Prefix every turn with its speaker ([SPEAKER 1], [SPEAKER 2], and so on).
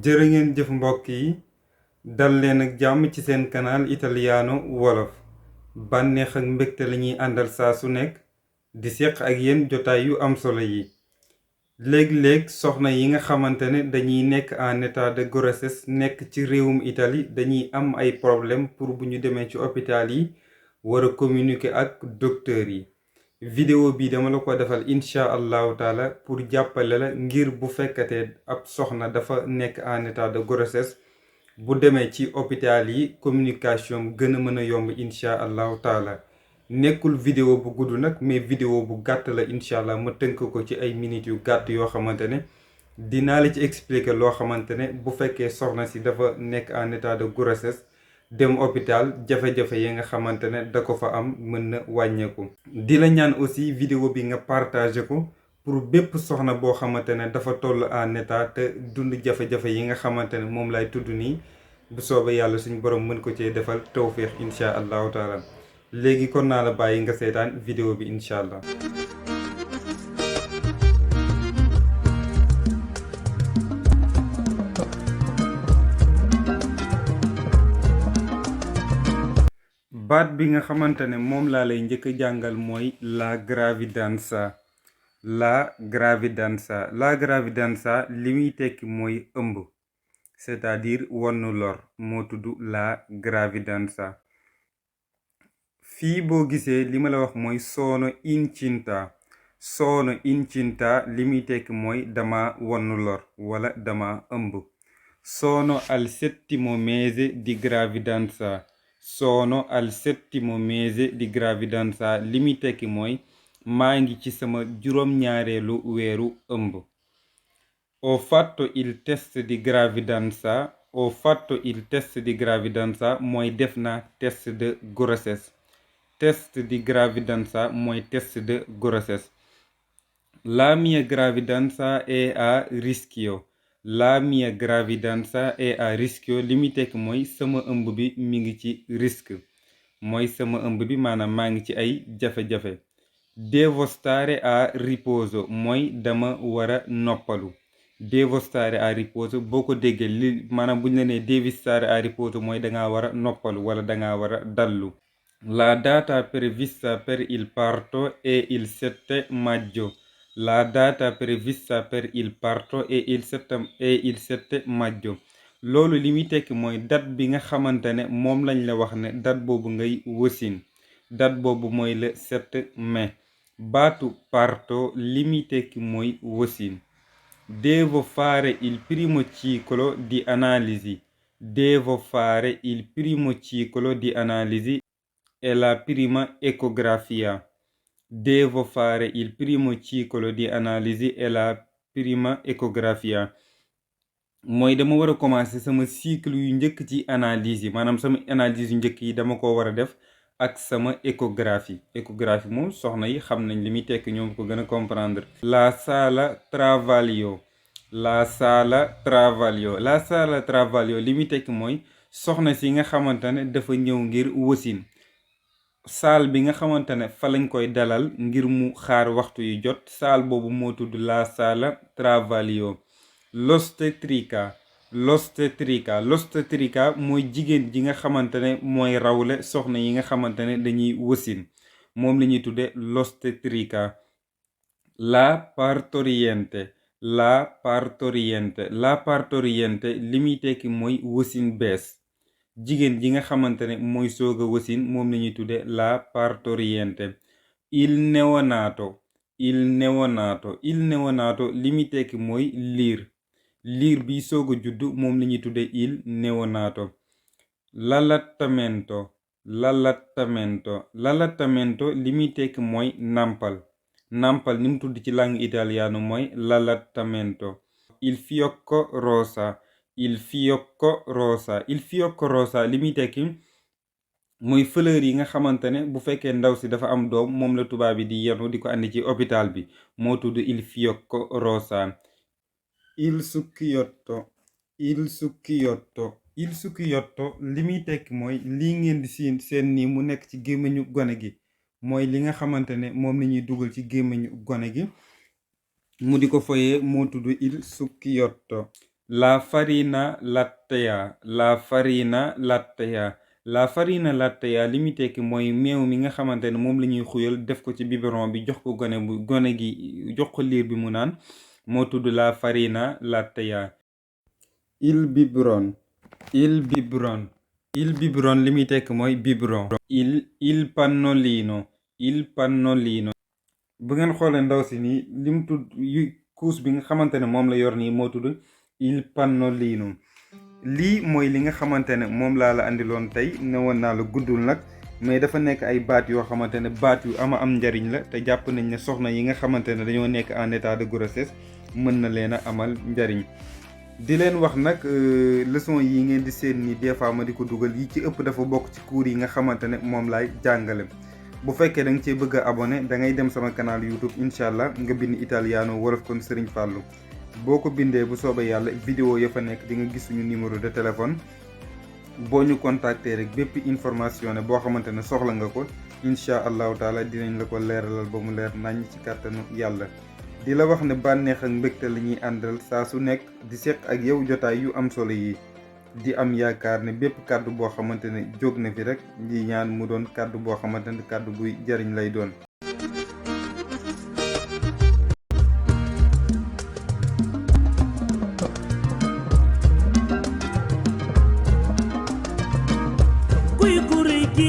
[SPEAKER 1] jërë ngeen jëf mbokk yi dal leen ak jàmm ci seen canal Italiano wolof bànneex ak mbégte lañuy àndal saa su nekk di séq ak yéen jotaay yu am solo yi léeg-léeg soxna yi nga xamante ne dañuy nekk en état de grossesse nekk ci réewum Italie dañuy am ay problème pour bu ñu demee ci hôpital yi war a communiquer ak docteur yi vidéo bi dama la ko defal incha allahu taala pour jàppale la ngir bu fekkatee ab soxna dafa nekk en état de grossesse bu demee ci hôpital yi communication gën a mën a yomb incha allahu taala nekkul vidéo bu gudd nag mais vidéo bu gàtt la incha allah ma tënk ko ci ay minutes yu gàtt yoo xamante ne dinaa la ci expliquer loo xamante ne bu fekkee soxna si dafa nekk en état de grossesse dem hôpital jafe-jafe yi nga xamante ne da ko fa am mën na wàññeeku. di la ñaan aussi vidéo bi nga partagé ko pour bépp soxna boo xamante ne dafa toll en état te dund jafe-jafe yi nga xamante ne moom lay tudd nii bu soobee yàlla suñu borom mën ko cee defal tawféex incha allahu taala léegi kon naa la bàyyi nga seetaan vidéo bi incha allah. baat bi nga xamante ne moom laa lay njëkk a jàngal mooy la gravidanza. la gravidanza li muy tekki mooy ëmb c'est-à-dire wonnu lor moo tudd la gravidanza. fii boo gisee li ma la wax mooy sono incinta li muy tekki mooy dama wonnu lor wala dama ëmb. sono al settimo mese di gravidanza. sono al settimo mese di gravidanza li muy tekki mooy maa ngi ci sama juróom-ñaareelu weeru ëmb. ho fatto il test di gravidanza mooy def na test de grossesse. test di gravidanza mooy test de grossesse. la mia gravidanza è a rischio. la mia gravidanza è a rischio li muy tekk mooy sama ëmb bi mi ngi ci risque mooy sama ëmb bi maanaam maa ngi ci ay jafe-jafe. devo stare a riposo mooy dama war a noppalu. devo stare a riposo boo ko déggee li maanaam bu ñu la nee devi stare a riposo mooy danga war a noppalu wala danga war a dallu. la data prevista per il parto è il 7 maggio. la data prevista per il parto è il 7 maggio. loolu li muy tekki mooy date bi nga xamante ne moom lañ la wax ne date boobu ngay wasin date boobu mooy le 7 mai. baatu parto li muy tekki mooy wasin. devo fare il primo ciclo di analisi. devo fare il primo ciclo di analisi e la prima ecografia. devo fare il primo ciclo di analisi e la prima ecografia mooy dama war a commencer sama cycle yu njëkk ci analyse yi maanaam sama analyse yu njëkk yi dama ko war a def ak sama échographie moom soxna yi xam nañ li muy tekk ñoom ko gën a comprendre. la sala travaglio li muy tekk mooy soxna si nga xamante ne dafa ñëw ngir wasin saal bi nga xamante ne fa lañ koy dalal ngir mu xaar waxtu yu jot saal boobu moo tudd la sala travaglio. l'ostetrica mooy jigéen ji nga xamante ne mooy rawle soxna yi nga xamante ne dañuy wasin moom la ñuy tudde l'ostetrica. la partoriente li muy tekki mooy wasin bees jigéen ji nga xamante ne mooy soog a wasin moom la ñuy tudde la partoriente. il neonato li muy tekki mooy liir bi soog a juddu moom la ñuy tudde il neonato. l'allattamento li muy tekki mooy nàmpal ni mu tudd ci langue italiano mooy l'allattamento. il fiocco rosa li muy tekki mooy fleur yi nga xamante ne bu fekkee ndaw si dafa am doom moom la tubaab bi di yenu di ko andi ci hôpital bi moo tudd il fiocco rosa. il succhiotto li muy tekki mooy lii ngeen di seen nii mu nekk ci gémmiñu gone gi mooy li nga xamante ne moom la ñuy dugal ci gémmiñu gone gi mu di ko foyee moo tudd il succhiotto. La farina lattea, la farina lattea. La farina lattea li muy tekki mooy meew mi nga xamante ne moom la ñuy xuyal def ko ci biberon bi jox ko gone gi jox ko liir bi mu naan moo tudd la farina lattea. Il biberon, il biberon, il biberon li muy tekki mooy biberon. Il pannolino, il pannolino. bu ngeen xoolee ndaw si nii li mu tudd kuus bi nga xamante ne moom la yor nii moo tudd il pannolino. lii mooy li nga xamante ne moom laa la andiloon tey ne woon naa la guddul nag mais dafa nekk ay baat yoo xamante ne baat yu am njariñ la te jàpp nañ ne soxna yi nga xamante ne dañoo nekk en état de grossesse mën na leen a amal njariñ. di leen wax nag leçon yi ngeen di seen ni des fois ma di ko dugal yi ci ëpp dafa bokk ci cours yi nga xamante ne moom laay jàngale. bu fekkee da nga cee bëgg a abonné da ngay dem sama canal YouTube incha allah nga bind italiano wolof kon Serigne Fallou boo ko bindee bu soobee yàlla vidéo ya fa nekk di nga gis suñu numéro de téléphone boo ñu contacter rek bépp information ne boo xamante ne soxla nga ko incha allahu taala dinañ la ko leeralal ba mu leer nañ ci kàttanu yàlla. di la wax ne bànneex ak mbégte la ñuy àndal saa su nekk di seq ak yow jotaay yu am solo yi. di am yaakaar ne bépp kàddu boo xamante ne jóg na fi rek di ñaan mu doon kàddu boo xamante ne kàddu buy jariñ lay doon.
[SPEAKER 2] kuy ku rëy ki